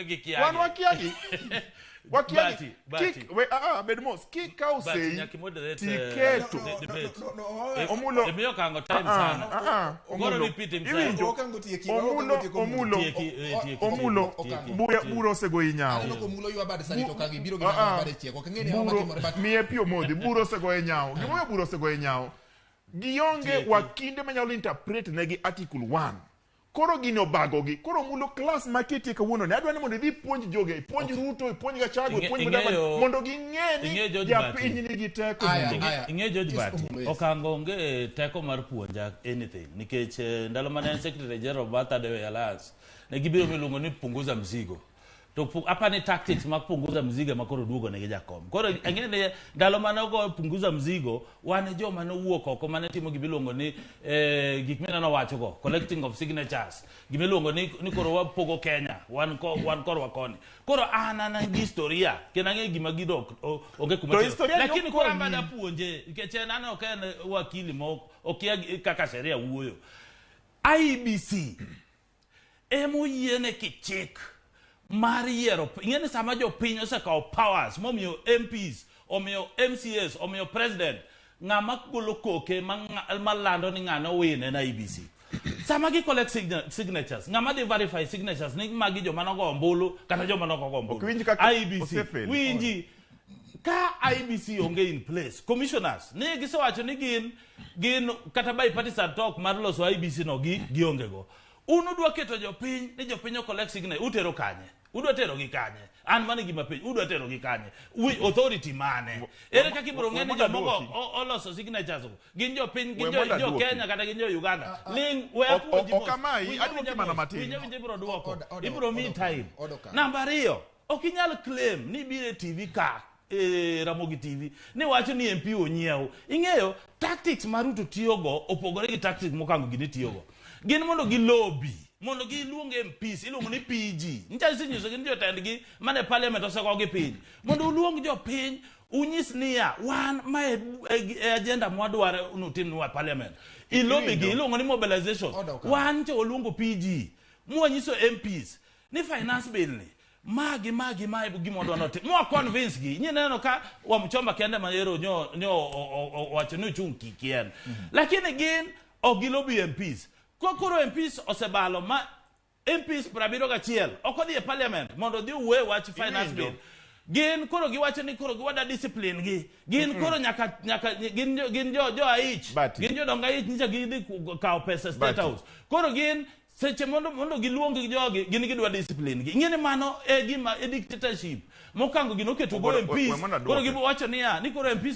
Gikiagi. Wan wakiagi. Wakiagi. Bati, Bati. Kik we a a bed mos. Kikawo Bati, sei nyaka imoderate, tiketo. debate. No, Omulo. Imiyo kango time Ah, sana. ah, ah, Goro Omulo. repeat himself. Iwinjo? Okango tieki, Omulo, okango tieko Omulo. Tieki, eh, tieki, Omulo. tieki, Buya tieki. bura osegoyi nyawo. Aneno komulo ywa bad sani to kangi biro gi Ah, ah. bade chieko. Ok ang'e ni ang'o Buro matimore but miye pi omodhi. Bura osegoye nyawo. Gimomiyo bura osegoye nyawo. Gionge Tieki. wakinde manyalo interpret negi article 1. Koro gini obagogi. Koro Omulo class maketie kawuono ni adwa ni mondo idhi ipuonj joge, ipuonj Ruto, ipuonj Gachagua, ipuonj Mudavadi mondo ging'e Ing'eyo ni George japiny Bati. nigi teko. Aya, Omulo. aya. Ing'e George Yes, Bati, Omulo, yes. Okango onge teko mar puonja anything nikech ndalo mane en Secretary General mar Third Way Alliance ne gibiro miluongo ni punguza mzigo. To apani tactics mag punguza mzigo ema koro duogo negi jakom. Koro ang'e ni ndalo mane ogo punguza mzigo wan e joma nowuok oko mane timo gima iluongo ni gik mineno wacho go collecting of signatures gima iluongo ni koro wapogo Kenya wan wan korwa koni. Koro an an gi historia kendo ang'e gima gido onge kuma To tero. historia ni Lakini koro okonyi. an bada puonje nikech en an ok en wakili ma okia kaka sheria wuoyo. IEBC emoyiene kichik mar yiero ing'e ni sama jopiny osekawo powers momiyo MPs omiyo MCAs omiyo president ng'ama golo koke malando ni ng'ano win en IEBC sama gi collect signatures ng'ama dhi verify signatures ni magi joma nogo ombulu kata joma nokogo ombulu Ok winj kaka IEBC osefail. winji ka IEBC onge in place commissioners ni gisewacho ni gin kata bipartisan talk mar loso IEBC no gi gionge go un udwa keto jopiny ni jopiny o collect signature utero kanye udwa tero gi kanye an mano e gima penjo udwa tero gi kanye wi authority mane ere kaka ibiro ng'e ni we mondo jomoko aduoki. oloso signatures go gin jopiny We gin mondo jo aduoki. Kenya kata gin jo Uganda ling we apuonji Ok mos. amayi, Winjo aduoki winja mana mos. matin. Winjo winjo ibiro duoko Oda- oda- ibiro miyi oda- time oda okang'. namba ariyo ok inyal claim ni ibiro e TV ka Ramogi TV ni wacho ni MP onyiew ing'eyo tactics ma Ruto tiyogo opogore gi tactics mokango gini tiyogo gin mondo gilobi mondo giluong MPs iluongo ni PG nyicha isenyiso gi ni jotendgi mane parliament osegogi piny mondo uluong jopiny unyis niya wan ma e, e, e agenda mwadwaro nutimnwa e parliament ilobi gi iluongo ni mobilization Oda okang'. wan to waluongo PG mwanyiso MPs ni finance bill ni magi magi mae gima wadwa notim mwa convince gi nyi neno ka Wamuchomba kende ma ero nyo owacho ni ochung' kikien lakini gin ok gilobi MPs ko koro MPs osebalo ma MPs 71 ok odhi e parliament mondo odhi owuoye wach finance Iwinjo. bill gin koro giwacho ni koro giwada discipline gi gin koro nyaka nyaka gin jo aich Bati. gin jodong aich nyicha gidhi kawo pesa state Bati. house koro gin seche mondo giluong jogi gin gidwa discipline gi ing'e ni mano e gima e dictatorship mokango gino oketo go We MPs mondo koro aduoke. giwacho niya ni koro MPs